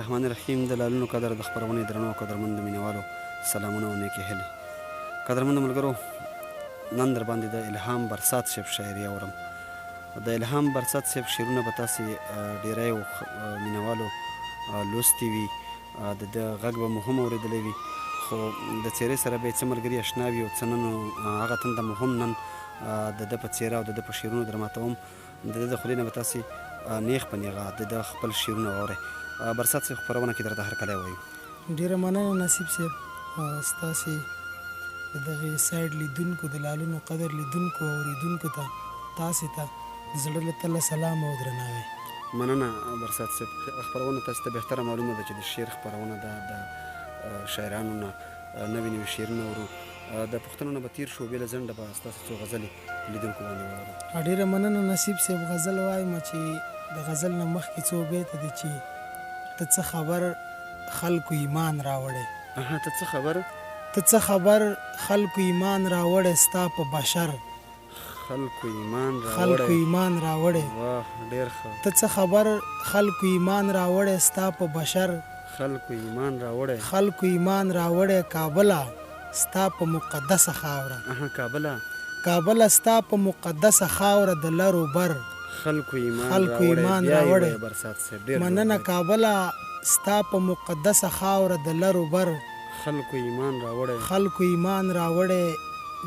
الرحمن الرحیم د لالونو قدر د خپرونې درنو او قدرمندو مینوالو سلامونه او نیکې هیلې. قدرمندو ملګرو، نن در باندې د الهام برسات صاحب شاعري اورم. د الهام برسات صاحب شعرونه به تاسې ډیری مینوالو لوستي وي، د ده غږ به مو هم اورېدلی وي، خو د څېرې سره به یې څه ملګري اشنا وي او څه نه، نو هغه تنده مو هم نن د ده په څېره او د ده په شعرونو درماتوم. د ده د خولې نه به تاسې نېغ په نېغه د ده خپل شعرونه واورئ. برسات صاحب، خپرونه کې درته هرکلی وایو. ډېره مننه نصیب صاحب، ستاسې د دغې سایټ لیدونکو، د لالونو قدر لیدونکو او اورېدونکو ته، تاسې ته د زړه له تله سلام او درناوی. مننه برسات صاحب، خپرونه تاسې ته بهتره معلومه ده چې د شعر خپرونه ده، د شاعرانو نه نوي نوي شعرونه اورو. د پوښتنو نه به تېر شو، بې له ځنډه به ستاسې څو غزلې لیدونکو باندې واورو. ډېره مننه نصیب صیب، غزل وایم چې د غزل نه مخکې څو بیته دي چې ته څه خبر خلکو ایمان راوړی. اها ته څه خبر. ته څه خبر خلکو ایمان راوړی ستا په بشر. خلکو ایمان راوړی. خلکو ایمان راوړی. واه ډېر ښه. ته څه خبر خلکو ایمان راوړی ستا په بشر. خلکو ایمان راوړی. خلکو ایمان راوړی کابله ستا په مقدسه خاوره. اها کابله. کابله ستا په مقدسه خاوره د لر و بر. خلکو ایمان خلکو راوړی. ایمان بیا یې راوړی. ووایه برسات صاحب، ډېر لوړ مننه دی. کابله ستا په مقدسه خاوره د لر و بر. خلکو ایمان راوړی. خلکو ایمان راوړی.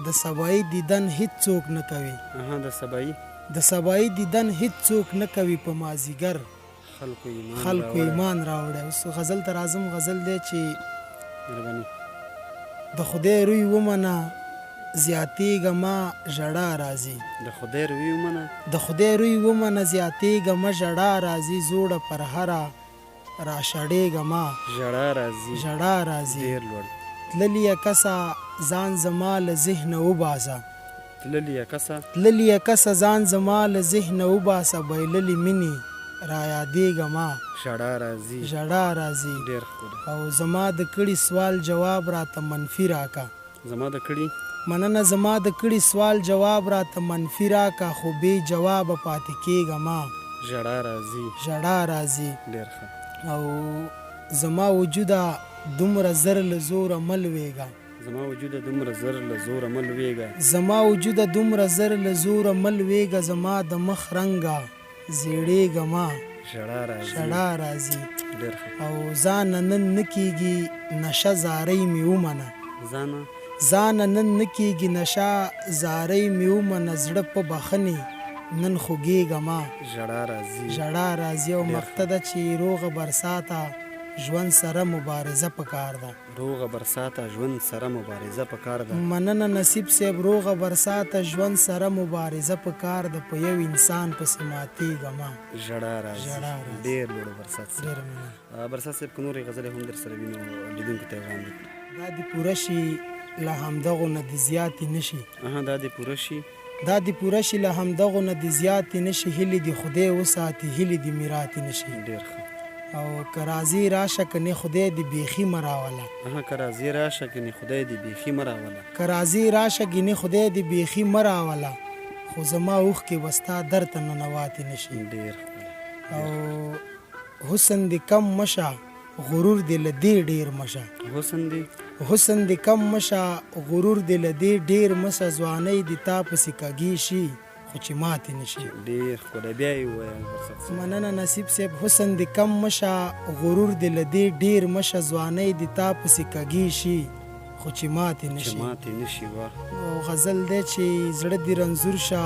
د سبایي دیدن هیڅ څوک نه کوي. اها د سبایي. د سبایي دیدن هیڅ څوک نه کوي په مازیګر. خلکو ایمان خلکو راوړی. ایمان راوړی. اوس غزل ته راځم، غزل دی چې مهرباني. د خدای روی ومنه زیاتېږه مه ژړا راځي. د خدای روی ومنه. د خدای روی ومنه زیاتېږه مه ژړا راځي، زوړه پر هره راشړېږه مه. ژړا راځي. ژړا راځي. ډېر لوړ. تللیه کسه ځان زما له ذهنه وباسه. تللیه کسه. تللیه کسه ځان زما له ذهنه وباسه، بایللې مینې رایادېږه مه. ژړا راځي. ژړا راځي. ډېر ښکلی. او زما د کړي سوال جواب راته منفي راکه. زما د کړي. مننه زما د کړي سوال جواب راته منفي راکه، خو بې جوابه پاتې کېږه مه. ژړا راځي. ژړا راځي. ډېر ښه. او زما وجوده دومره زر له زوره مه لوېږه. زما وجوده دومره زر له زوره مه لوېږه. زما وجوده دومره زر له زوره مه لوېږه، زما د مخ رنګه زېړېږه مه. ژړا راځي. ژړا راځي. ډېر ښه. او ځانه نن نه کېږي نشه زارۍ مې ومنه. ځانه. ځانه نن نه کېږي نشه زارۍ مې ومنه، زړه په بخښنې نن خوږېږه مه. ژړا راځي. ژړا راځي. او ډېر ښه. مقطع ده چې روغه برساته ژوند سره مبارزه پکار ده. روغه برساته ژوند سره مبارزه پکار ده. مننه نصیب صیب، روغه برساته ژوند سره مبارزه پکار ده، په یو انسان پسې ماتیږه مه. ژړا راځي. ژړا راځي. ډېر لوړ برسات صاحب. ډېره مننه. برسات صاحب که نورې غزلې هم درسره وي نو لیدونکو ته یې وړاندې کړه. دا دې پوره شي له همدغو نه دې زیاتې نه شي. اها دا دې پوره شي. دا دې پوره شي له همدغو نه دې زیاتې نه شي، هیلې دې خدای وساتي هیلې دې میراتې نه شي. ډېر ښه. او که راځې راشه کنې خدای دې بیخي مه راوله. اها که راځې راشه کنې خدای دې بیخي مه راوله. که راځې راشه ګنې خدای دې بیخي مه راوله، خو زما اوښکې به ستا در ته ننواتې نه شي. ډېر ښکلی. او حسن دې کم مه شه غرور دې له دې ډېر مه شه. حسن دې. حسن دې کم مه شه غرور دې له دې ډېر مه شه، ځوانۍ دې تا پسې کږې شي خو چې ماتې نه شي. ډېر ښکلی، بیا یې ووایه برسات صاحب. مننه نصیب صاحب، حسن دې کم مه شه غرور دې له دې ډېر مه شه، ځوانۍ دې تا پسې کږې شي خو چې ماتې نه چې شي. ماتې نه شي، واه. او غزل دی چې زړه دې رنځور شه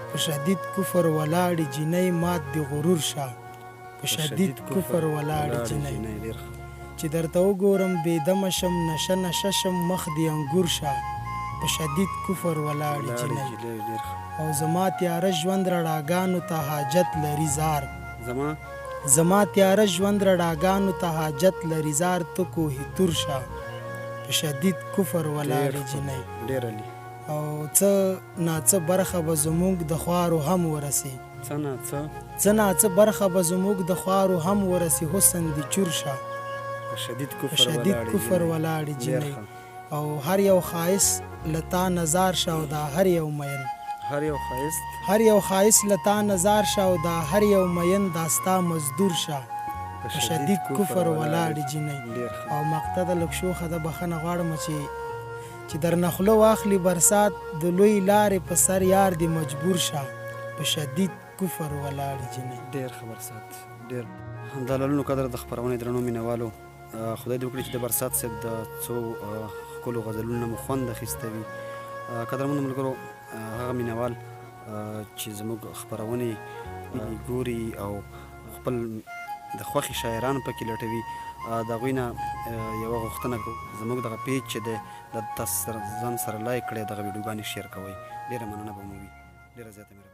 په شدید کفر ولاړې جینۍ، مات دې غرور شه په شدید کفر ولاړې جینۍ. ډېر ښه. چې درته وګورم بې دمه شم نشه نشه شم، مخ دې انګور شه په شدید کفر ولاړې ولاړې جینۍ. جینۍ، ډېر ښه. او زما تیاره ژوند رڼاګانو ته حاجت لري زار. زما. زما تیاره ژوند رڼاګانو ته حاجت لري زار، ته کوهي تور شه په شدید کفر ډېر ولاړې ښه. جینۍ. ډېر عالي. او څه ناڅه برخه به زموږ د خوارو هم ورسي. څه ناڅه. څه ناڅه برخه به زموږ د خوارو هم ورسي، حسن دې چور شه په شدید په کفر شدید ولاړې کفر جینۍ. ولاړې ډېر جینۍ. ښه. او هر یو ښایست له تا نه ځار شه او دا هر یو مین. هر یو ښایست. هر یو ښایست له تا نه ځار شه او دا هر یو مین، دا ستا مزدور شه په شدید کفر ولاړې جینۍ. او مقطع ده لږ شوخه ده، بخښنه غواړم چې چې درنه خوله واخلي برسات د لوی لارې په سر یار دې مجبور شه په شدید کفر ولاړې جینۍ. ډېر ښه برسات، ډېر د لالونو قدر د خپرونې درنو مینوالو، خدای دې وکړي چې د برسات صاحب د څو ښکلو غزلونو نه مو خوند اخیستی وي. قدرمنو ملګرو، هغه مینوال چې زموږ خپرونې ګوري او خپل د خوښې شاعران پکې لټوي، د هغوی نه یوه غوښتنه کوو، زموږ دغه پیج چې دی دا تاسو سره ځان سره لایک کړئ، دغه ویډیوګانې شیر کوئ. ډېره مننه به مو وي، ډېره زیاته مهرباني.